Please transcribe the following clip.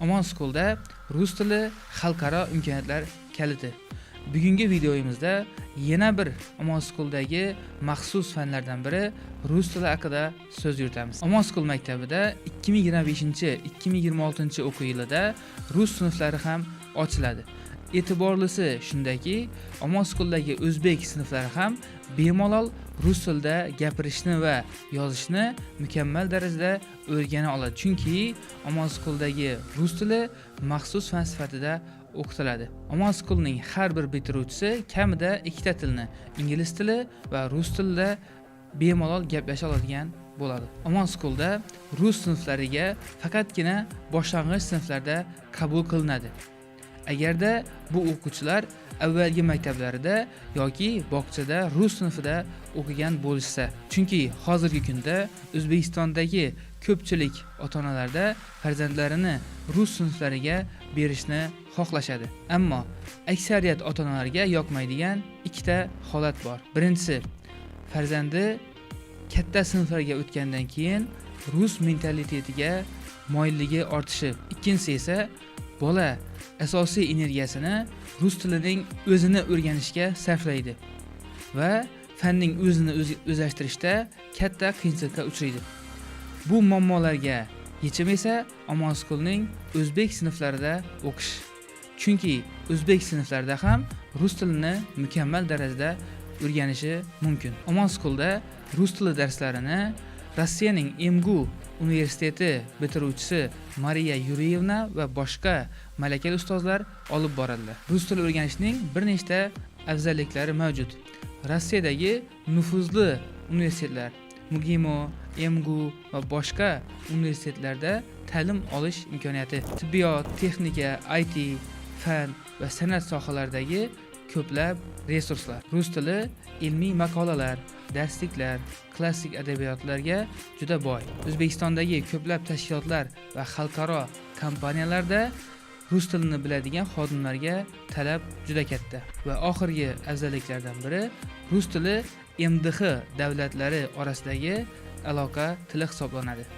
Omon School'da rus tili xalqaro imkoniyatlar kaliti. Bugungi videoyimizda yana bir Omon School'dagi maxsus fanlardan biri rus tili haqida so'z yuritamiz. Omon School maktabida 2025-2026 o'quv yilida rus sinflari ham ochiladi. E'tiborlisi shundaki, Omon School'dagi o'zbek sinflari ham bemalol rus tilida gapirishni va yozishni mukammal darajada o'rgana oladi. Chunki Omon School'dagi rus tili maxsus fan sifatida o'qitiladi. Omon School'ning har bir bitiruvchisi kamida ikkita tilni, ingliz tili va rus tilida bemalol gaplasha oladigan bo'ladi. Omon School'da rus sinflariga faqatgina boshlang'ich sinflarda qabul qilinadi. Agarda bu o'quvchilar avvalgi maktablarida yoki bog'chada rus sinfida o'qigan bo'lishsa, chunki hozirgi kunda O'zbekistondagi ko'pchilik ota-onalarda farzandlarini rus sinflariga berishni xohlashadi. Ammo aksariyat ota-onalarga yoqmaydigan ikkita holat bor. Birinchisi, farzandi katta sinflarga o'tgandan keyin rus mentalitetiga moyilligi ortishi. Ikkinchisi esa bola asosiy energiyasini rus tilining o'zini o'rganishga sarflaydi va fanning o'zini o'zlashtirishda katta qiyinchilikka uchraydi. Bu muammolarga yechim esa Omon Schoolning o'zbek sinflarida o'qish. Chunki o'zbek sinflarida ham rus tilini mukammal darajada o'rganishi mumkin. Omon Schoolda rus tili darslarini Rossiyaning MGU universiteti bitiruvchisi Mariya Yuriyevna va boshqa malakali ustozlar olib boradilar. Rus tili o'rganishning bir nechta afzalliklari mavjud. Rossiyadagi nufuzli universitetlar MGIMO, MGU va boshqa universitetlarda ta'lim olish imkoniyati, tibbiyot, texnika, IT, fan va san'at sohalaridagi ko'plab resurslar. Rus tili ilmiy maqolalar, darsliklar, klassik adabiyotlarga juda boy. O'zbekistondagi ko'plab tashkilotlar va xalqaro kompaniyalarda rus tilini biladigan xodimlarga talab juda katta. Va oxirgi afzalliklardan biri, rus tili MDH davlatlari orasidagi aloqa tili hisoblanadi.